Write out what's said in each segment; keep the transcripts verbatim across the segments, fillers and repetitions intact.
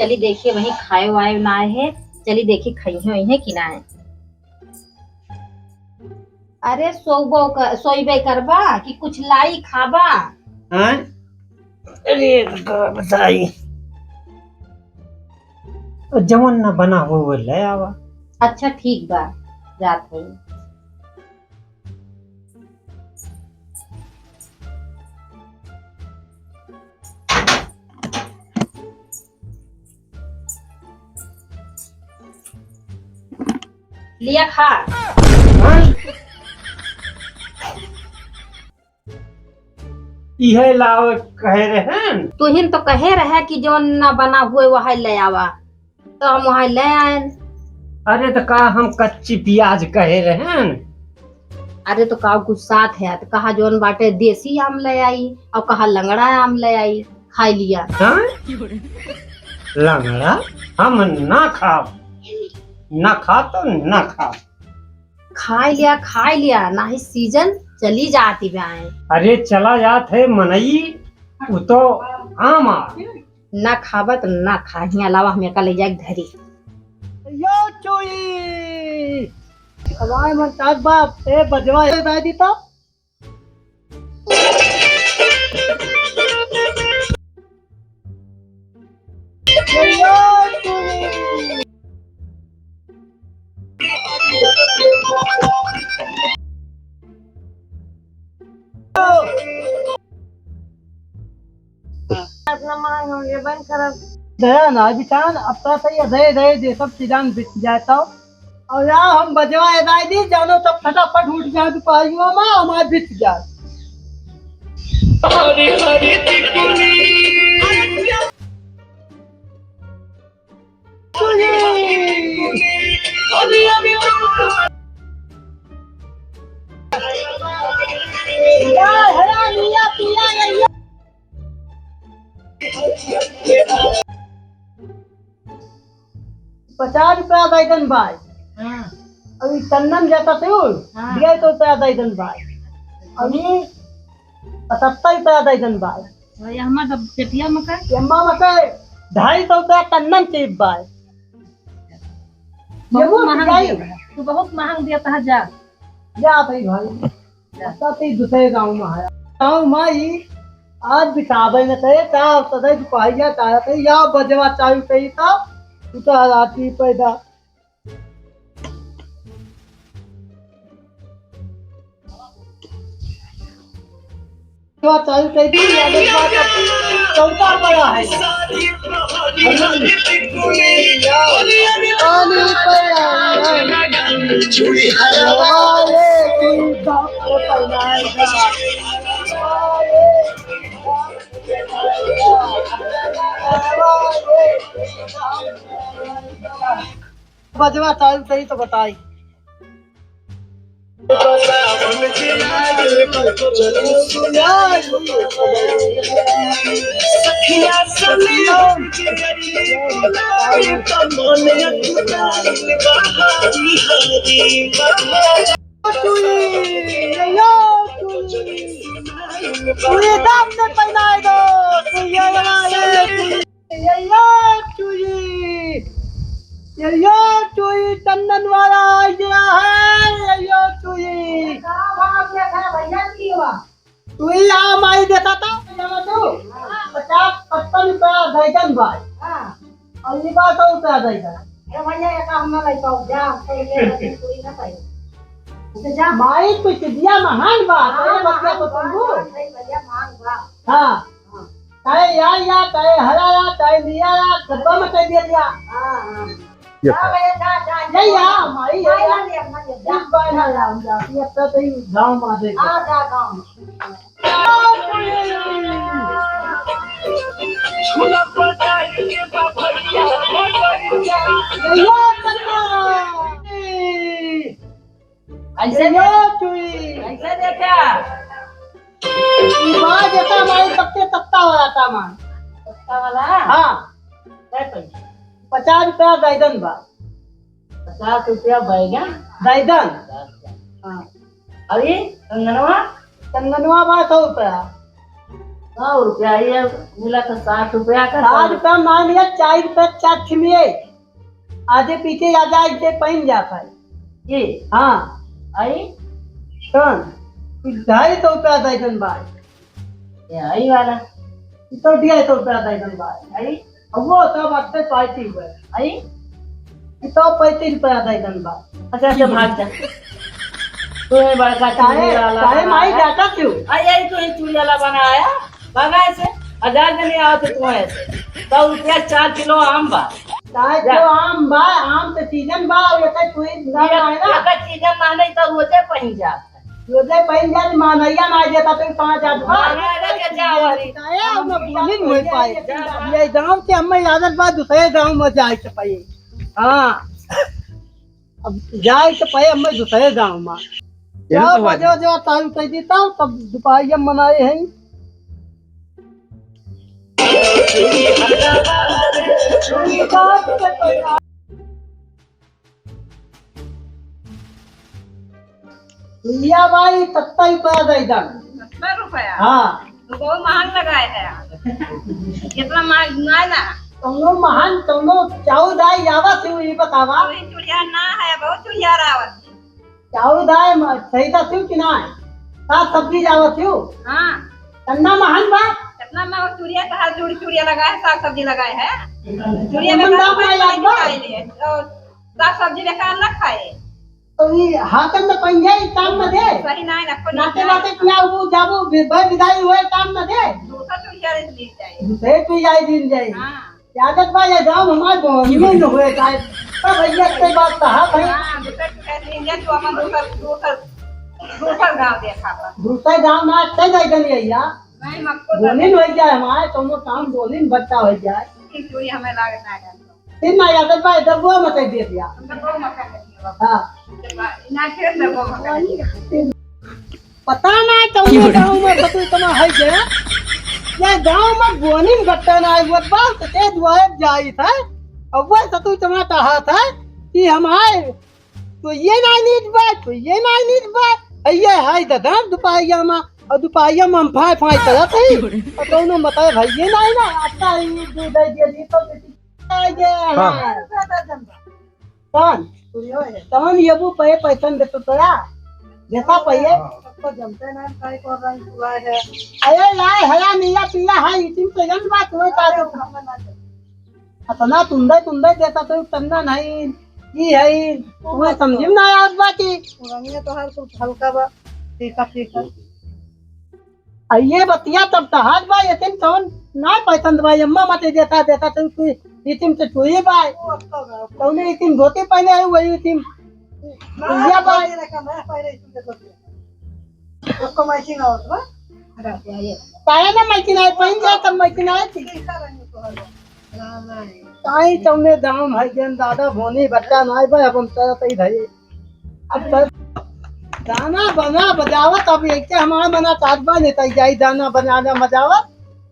चली देखिए, वहीं खाए वाए ना आए है। चली देखिए, खाई है वहीं कि ना आए। अरे सोबो क-, सोइबे करबा कि कुछ लाई खाबा? हैं? अरे का बताई, जवन ना बना हो वो ले आवा। अच्छा ठीक बा, जात है। लिया खा। हाँ? इहे लावे कहे रहन। तुहिन तो कहे रहे कि जौन ना बना हुए वह ले आवा, तो हम वह ले आएन। अरे तो का हम कच्ची प्याज कहे रहन? अरे तो का गुस्सात है, तो कहा जौन बाटे देसी आम ले आई और कहा लंगड़ा आम ले आई, खाई लिया। हाँ? लंगड़ा हम ना खाब, ना खा तो ना खा। खाई लिया, खाई लिया, नाही सीजन चली जाती बाए। अरे चला जात है मनई, उ तो आम आ। ना खाबा तो ना खा, हियाँ लावा हम एका ले जाए धरी। यो चुई, हमारे मन ताज बाप, ए बजवा ए दादी तो। अपना मांग हम ये बंद करब। दया ना बिचान, अब तो सही है, दे, दे, दे, सब चीजान बिक जाए तो। और या हम बजवा एदाई दी, जानो तब फटाफट उठ जाए, दुपहरियों में हमारे बीत जाए। हरी हरी टिकुली। हरी हरी टिकुली। या हरा लिया पिया गया। पचास रुपया बैगन बाय। हाँ। अभी टन्नन जाता तेल, हाँ। डेढ़ सौ रुपया बैगन बाय। अभी पचहत्तर रुपया बैगन बाय। और ये हमार सब पेटिया में का? ये अम्मा में का ढाई सौ रुपया टन्नन चीप बाय। बहुत ये वो महंग जाई। दिया, तू बहुत महंग दिया तहा जा। जा भाई भाई। अच्छा, तो दूसरे गाँव में आया। गाँव में ही आज बितावे न ते, का सदै दुपहरिया का ते, या बजवा चालू कही था, तू तो राती पैदा। तो चालू कही थी, या बजवा का चौथा पड़ा है। बजवा चालू करी तो बताई। ये यो चुई, ये यो चुई, टंडन वाला आ गया है, ये यो चुई। का भाव देत है भैया की हुआ? तू ही आ माई देखा था, यहाँ तू पचास पचपन रुपया बैगन भाई। हाँ। और ये बात और रुपया बैगन। अरे भैया, ये काम ना लाई पाओ, जा, कोई ले, कोई ना पाई। तो जा। माई तू चिड़िया महान बा, हाँ, अरे बतिया महान को बा, तुम। हाँ, सही भैया, महान बा। हाँ। हाँ। चाहे या, या, चाहे हरा या, चाहे लिया या, डब्बा में कह दिया या। हाँ, हाँ। ये जा भैया, जा, जा, ले या, माई, ले माई या। ना ले, ना ले, जा, ठीक बा, ना जा। जा, हम जाती, अब तो सही गाँव में आ जाए। हाँ, जा गाँव में। भैया, कन्ना। ऐसे ये दे। चुई। ऐसे देता। ई बा देता माई, पत्ते तत्ता वाला था माई। तत्ता वाला? हाँ। कै पैसा? पचास रुपया बैगन बा। पचास रुपया बैगन? बैगन। हाँ। अभी कंगनवा? कंगनवा बा सौ रुपया। सौ रुपया, ये मिला तो साठ रुपया का। साठ रुपया मान लिया, चार रुपया चार ठे में। आजे पीछे ज्यादा इसे पहन जाता है। ये? हाँ। आई? कौन? ढाई सौ रुपया दे दन भाई। ये आई वाला। ये तो ढाई सौ रुपया दे दन भाई। आई? अब वो सब अच्छे पार्टी हुए। आई? ये तो पैंतीस रुपया दे दन भाई। अच्छा, अच्छा, भाग जा। तू है बड़का काहे, चूड़ी वाला काहे माई बनाया। जाता क्यों? आई, आई, तू ही चूड़ी वाला बनाया। भगा ऐसे, हजार जने आवत है तुम्हें ऐसे। सौ रुपया चार किलो आम बा। चार जा। किलो आम बा, आम के सीजन बा, और एकर कोई दाम ये, आए ना। एकर सीजन ना नहीं तो रोजे पहन जात है। रोजे पहन जात, मानैया ना देता तो पाँच आठ बा। मानैया के जाओ हरी। काहे, हम बोलिन होई पाए। जा। ये गाँव के हमें आदत बा, दूसरे गाँव में जाए के पाए। हाँ। अब जाए के पहले हमें दूसरे गाँव में। ये तो जाओ, बात बजाओ, है। जो तारू कह देता हूँ, तब दुपहरिया में मनाए हैं। लिया भाई, सत्तर रुपया दे दन। सत्तर रुपया? हाँ। तो बहुत महंग लगाए है यार। इतना महंग ना ना। कौनो महंग, कौनो चाउर दाई जावा तू, ये बतावा। वही चुड़िया ना है, बहुत चुड़िया रावत। चाउर दाई म-, सही था तू कि ना है? साग सब्जी जावा तू? हाँ। तन्ना महंग बा? इतना महंग चुड़िया तो हर जोड़ी चुड़िया लगाए है, साग सब्जी लगाए है। चुड़िया में कौन दाम दाम नहीं लगवा? खाए लिए। और साग सब्जी बेकार ना खाए। तो ई हाथन में पहिन जाई, काम न दे। सही ना है, नाको नाते नहीं नाते जाए। किया वो जाबो, बे-, बे-, विदाई हुए, काम न दे। दूसरा चुड़िया ले जाए। दूसरे चुड़िया ले जाए। हाँ। यादत बा, ये गाँव हमार बोनिये न हुए, काहे? तब भैया के बात कहा भाई। हाँ, दूसरा चुड़िया ले जाए, तो अपन दूसर, दूसर, दूसर गाँव देखा बा। दूसरे गाँव में आज कई जाए गन भैया। नहीं, मक्को बोनिन हो जाए हमारे, कौनो काम बोनिन बच्चा हो जाए। ई चुड़िया हमें लागत ना है। तीन ना याद बा, डब्बो में कह दे दिया। डब्बो में कह दिया। हाँ। इना के डब्बो में कह दिया। पता ना कौन गाँव में सतु इतना है जे, ये गाँव में बोनी में गट्टा ना है, वो बात तो तेज वो है जाई था। अब वो सतु इतना कहा था कि हम आए, तो ये ना नीच बात, तो ये ना नीच बात। ये है दादा, दुपहरिया में, और दुपहरिया में हम फाय फाय करत है। और कौनो मतलब है ये ना, ना, आता है ये दूध है, ये, ये तो आ गया है। हाँ। कौन? तहन ये वो पे पैसन देतो तोरा? देखा पहिले। सबको जमते ना, काहे को रंग हुआ है। अरे लाए, हरा, नीला, पीला है, इतिम तो जन बात हुए का तो। अतना तुंदे तुंदे देता तो तन्ना नहीं, ई है, तुम्हें समझ में ना आवत बा कि। पुरानिया तो हर कुछ हल्का बा, फीका फीका। आ ये बतिया तब तहार बा, इतिम तौन ना पसंद बा, अम्मा मते देता, देता तो तू इतिम तो तू ही बा। तौने इतिम धोती पहने है, वही इतिम। ना, भैया बा। पहले रखा, मैं पहले इतिम के धोती। उसको मैचिंग आवत बा। काहे ना मैचिंग आए, पहन जा तब मैचिंग आए थी। कैसा रंग तो है? ताई तौने दाम है जन दादा भोनी बच्चा नाय बा, अब हम तरह तई धई। अब तर गाना बना बजावत, अब एक हमारा मना चाहत बा, नहीं तई जाई दाना बनाना बजावत।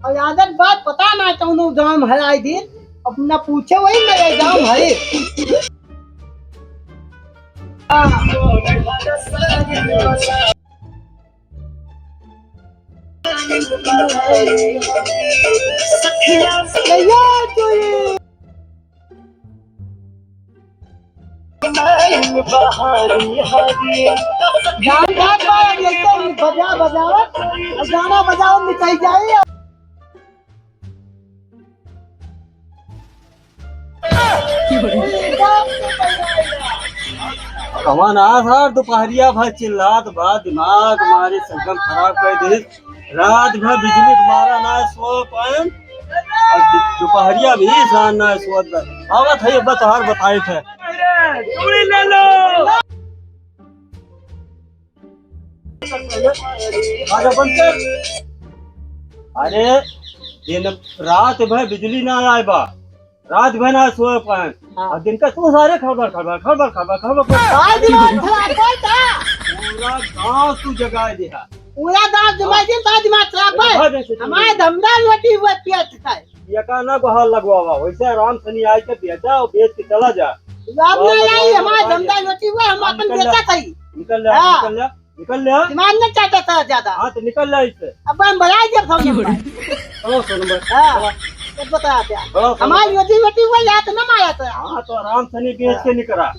और आदत बात पता ना कौनो दाम है, आई दिन अब ना पूछे वही मेरे दाम है। गाना बजावत, गाना बजावत निकल जाए। कवन आ सर, दुपहरिया भर चिल्लात बा, दिमाग मारे एकदम खराब कर दे। रात भर बिजली मारा ना सो पाएन, और दु-, दुपहरिया भी सान ना सोत बा। आवत है, बस हर बताए थे। चूड़ी ले लो। आजा बंद कर। अरे, दिन रात भर बिजली ना आए बा, रात भर ना सोए पाए। हाँ। और दिन का तू सारे खड़बड़, खड़बड़, खड़बड़, खड़बड़, खड़बड़। आज दिमाग खराब है का? पूरा गांव तू जगा दिया। पूरा गांव जगा हाँ। दिया, तो दिमाग खराब है। हाँ, जैसे तू हमारे धंधा रोटी हुआ पिया था। ये का ना गोहार लगवावा, वैसे आराम से नहीं आए के बेचा और बेच के चला जा। लाभ और नहीं आई, लगवावा, हमारे बता दे। धंधा रोटी हुआ, हम हाँ, अपन निकल जा। बेचा था ही। निकल जा, हाँ। निकल जा। निकल ले। दिमाग न चाटत है ज्यादा। हाँ, तो निकल ले इससे। अब हम बजाय जब फोन नंबर। चलो, फोन नंबर। हाँ। चलो। तब बता क्या? चलो, फोन हमारी नंबर। रोजी रोटी हुआ, याद न मारा था। हाँ, तो आराम से नहीं बेच के निकला।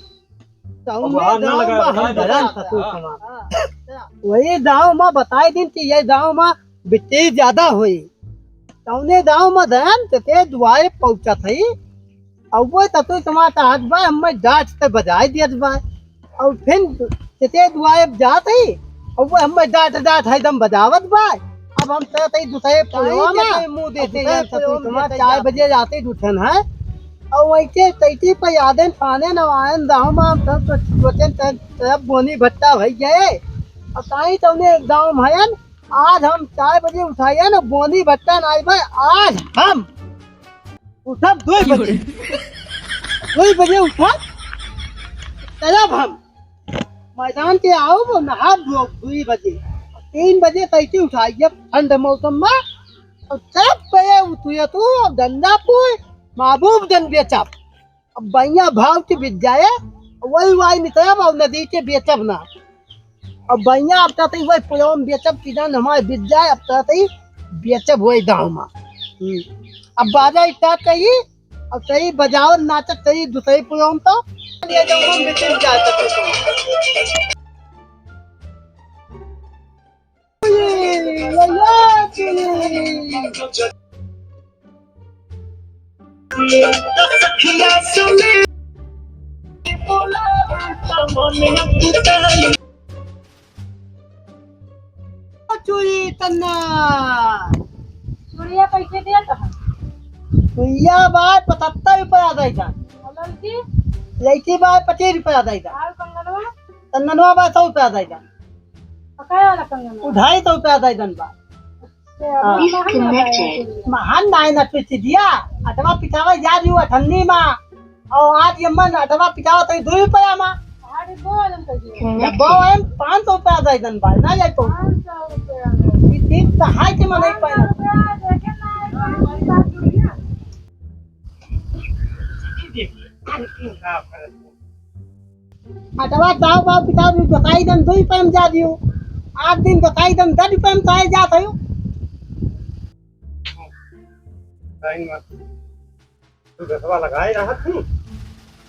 तो अब हमने हाथ ना गाँव लगा, में बजाय हम जब बजाय बता था तू था। सामान। हाँ, अच्छा। वही गाँव में बताई दिन कि ये गाँव में बिट्टी ज्यादा हुई। तौने गाँव में धन ते दुआरे पहुँचत हई। अउवे ततुई समाज हाथ बा, हम्मे डांट ते बजाय दियत बा। अउर फिर तेते दुआरे जात ही, अउवे हम्मे डांट डांट है दम बजावत बा। अब हम ते तई दुसरे अब तई पयोमा, के मुंह अब देते दुसरे जाए ससुर पयोमा समाज देते चार जाते। बजे जाते उठन है। अउर वैसे तैती पे यादें थाने न आयन दाहमा हम सब तो सोचन तब बोनी भट्टा भई गए। अब ताई तौने गाँव में हयन, आज हम चार बजे उठाइए न बोनी भट्टा नाई भाई, आज हम उठब दुई बजे। दुई बजे उठब, चलब हम मैदान के, आओ वो नहा धो दुई बजे। तीन बजे कैसे उठाइए ठंड मौसम में, और चलब पे उठिए तू गंगापुर, महबूबगंज बेचब। अब बइया भाव के बिक जाए, वही वाई निकलब और नदी के बेचब ना। अब बइया अब ततई वही पुलवा में बेचब, किसान हमारे बिक जाए, अब ततई बेचब वही दाम में। हम्म। अब बाजा start करी, अब सही बजावत नाचत सही दुसरी पुलवा में तो ले जाऊंगा, बेचब जाए ततई तो। चूड़ी तन्ना। चूड़िया कैसे दिया तो है? चूड़िया बाय पचहत्तर रुपया दे दा। और लड़की? लड़की बाय पच्चीस रुपया दे दा। और कंगनवा? कंगनवा बाय सौ रुपया दे दा। पकाए वाला कंगन। उ ढाई सौ रुपया दे दन बा। अच्छा, हाँ। महंगा है। महंगा है। महंगा है ना, पीस दिया। अटवा पिठावा जा रही हूँ ठंडी में। और आज ये मन अटवा पिठावा तो दो रुपया में। अरे, दो वाला कर दिया। डब्बा वाले में पाँच सौ रुपया दे दन बा, ना जाए तो। पाँच सौ रुपया में। ये तीन सहाय के मन एक पाँच सौ पाए। रुपया देखे ना, एक बार की बात हुई ना। अटवा दाव बाव पिताव भी बताई दन, दुई पैम जा दियो। आठ दिन बताई दन, दस पैम ताए जात हयो। तू गसवा लगाए रहत हूँ।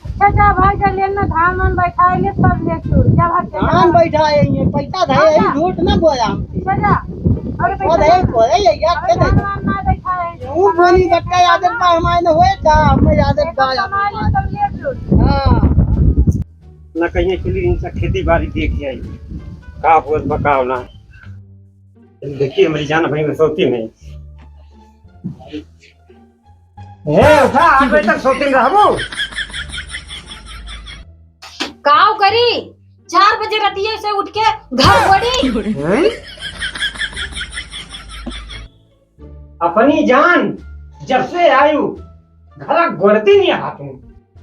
अच्छा, जा भाई, जा ले ना, धान वान बैठाए ले, तब ले चूड़। जा भाई, जा। धान बैठाए, ये पैसा धरे, हाँ, जा। झूठ ना बोला हमसे। अच्छा, जा। अरे, पैसा पैसा धरे, दे। बोले, ये यार, अरे, क्या दे? धान वान ना बैठाए। ऊ बोली बट्टा यादव का हमारे न होए था, हमें यादव का कमाए ले, तब ले चूड़। हाँ। ना कहीं के लिए इनका खेती बाड़ी देख आई, का बोल बकावना। देखिए, हमारी जान भाई में सोती नहीं। ए, उठा, आठ बजे तक सोती रहबो। काव करी, चार बजे रतिये से उठ के घर गोड़ी। हैं? अपनी जान, जब से आयु, घर गोड़ती नहीं हा तू,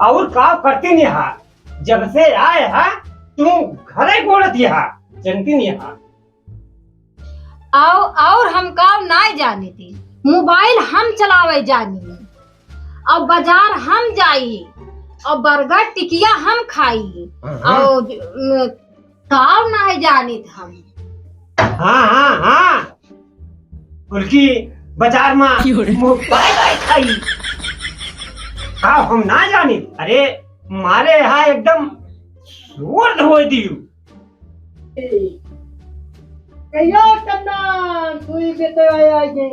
और काव करती नहीं हा। जब से आए हा, तू घरे गोड़ती हा, जनती नहीं हा। और, और हम काम नाय जानी थी, मोबाइल हम चलावे जानी, और बाजार हम जाई, और बर्गर टिकिया हम खाई, हाँ, हाँ। और, अ, काम नाय जानी थी हम। हाँ, हाँ, हाँ, उनकी बाजार में क्यों रे? मोबाइल आई खाई। का हम ना जानी? अरे, मारे यहाँ एकदम शोर हो दियो। कहियो चंदन, तू ही के तो आया जी।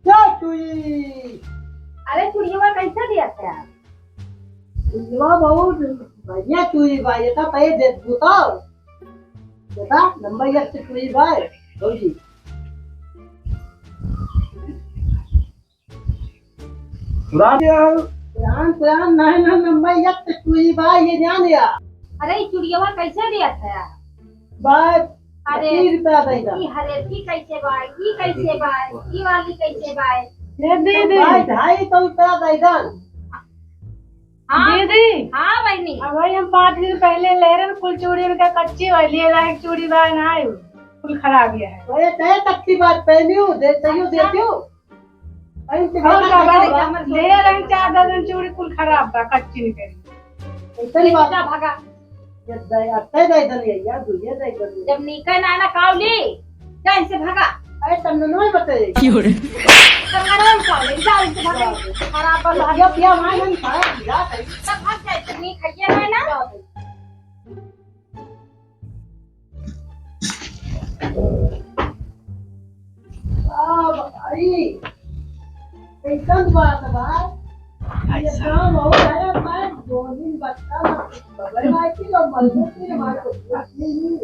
क्या तू ही? अरे, चुड़िया कैसे दिया था? चुड़िया बहुत बढ़िया चुड़ी बा, ये तो पहले दे बताओ। बेटा, नंबर एक से चुड़ी बा, भौजी। पुरान यार। पुरान, पुरान, नहीं, नहीं, नंबर एक से चुई बा, ये जान या। अरे, ई चुड़ियवा कैसे दिया था? बा, अरे, पच्चीस रुपया दे दा। ई हरेकी कैसे बा? ई कैसे बा? ई वाली कैसे बा? ये दे दे। भाई, ढाई सौ रुपया दे दा। हाँ। दीदी। हाँ, बहनी। अब भाई, हम पाँच दिन पहले ले रहे कुल चूड़ी, उनका कच्ची वाली है, लाइक चूड़ी बा ना, कुल खराब गया है। अरे, कहे कच्ची बात पहनी हूँ, दे, चाहिए, अच्छा। देती हूँ। अरे, तो और बेटा, का भाई, बेटा, ले रहे चार दर्जन चूड़ी, कुल खराब बा, कच्ची निकली। ऐसा नहीं बात। जा भागा। ये दे, अत्ते दे दे यार, दुइये दे दे। जब नीके ना ना कावली, जा इनसे भागा। अरे तन्ने नहीं बताए। क्यों रे? तन्ने नहीं कावली, जा इनसे भागा। खराब बस ये पिया मार हम खाया, जा सही। सब भाग जाए, तो नीक है ये ना। आ भाई, कैसन बात बा? ये काम हो गया, मैं दो दिन बच्चा ना, बगल में की लोग मजबूत नहीं, हमारे को नहीं।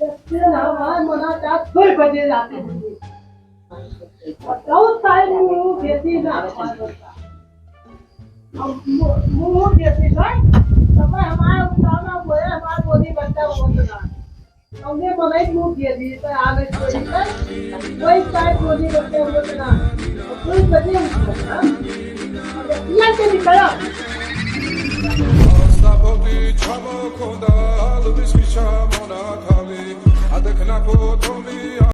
ये फिर हमारे मना चाहत कोई बजे जाते हैं। और कौन टाइम में वो खेती ना हमारे को। अब मु-, मुँह देती है, तब हमारा उठाना बोले, हमारा बोली बच्चा बोल रहा है। हमने मनाई मुँह दे दी, तो आगे कोई नहीं, कोई शायद बोली बच्चा बोल रहा है। कोई बजे उठा, हाँ? अब ये के निकला।